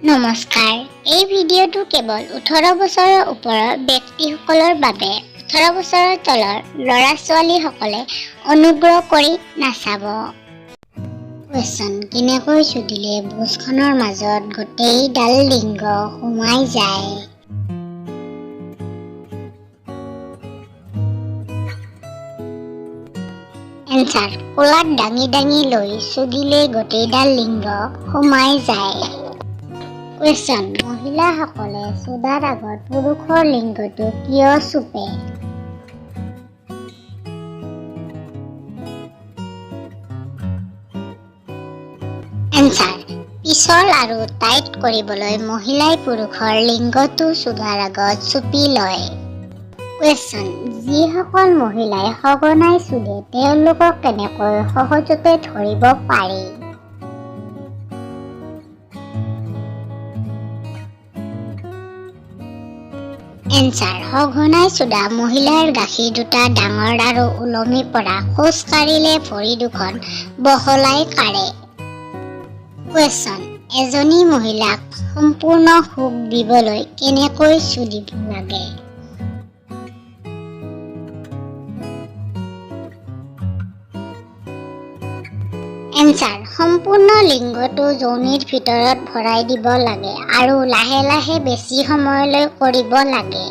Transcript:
নমস্কাৰ, এই ভিডিঅ'টো কেৱল 18 বছৰৰ ওপৰৰ ব্যক্তিসকলৰ বাবে। 18 বছৰৰ তলৰ ল'ৰা ছোৱালীসকলে অনুগ্ৰহ কৰি নাচাব। কুৱেশ্যন: কেনেকৈ চুদিলে বোজখনৰ মাজত গোটেইডাল লিংগ সোমাই যায়? এনচাৰ: কোলাত দাঙি দাঙি লৈ চুদিলে গোটেইডাল লিংগ সোমাই যায়। কুৱেশ্যন: মহিলাসকলে চুদাৰ আগত পুৰুষৰ লিংগটো কিয় চুপে? এনচাৰ: পিছল আৰু টাইট কৰিবলৈ মহিলাই পুৰুষৰ লিংগটো চুদাৰ আগত চুপি লয়। কুৱেশ্যন: যিসকল মহিলাই সঘনাই চুদে, তেওঁলোকক কেনেকৈ সহজতে ধৰিব পাৰি? এনচাৰ: সঘনাই চুদা মহিলাৰ গাখীৰ দুটা ডাঙৰ আৰু ওলমি পৰা, খোজ কাঢ়িলে ভৰি দুখন বহলাই কাঢ়ে। কুৱেশ্যন: এজনী মহিলাক সম্পূৰ্ণ সুখ দিবলৈ কেনেকৈ চুদিব লাগে? এনচাৰ: সম্পূৰ্ণ লিংগটো যোনিৰ ভিতৰত ভৰাই দিব লাগে আৰু লাহে লাহে বেছি সময়লৈ কৰিব লাগে।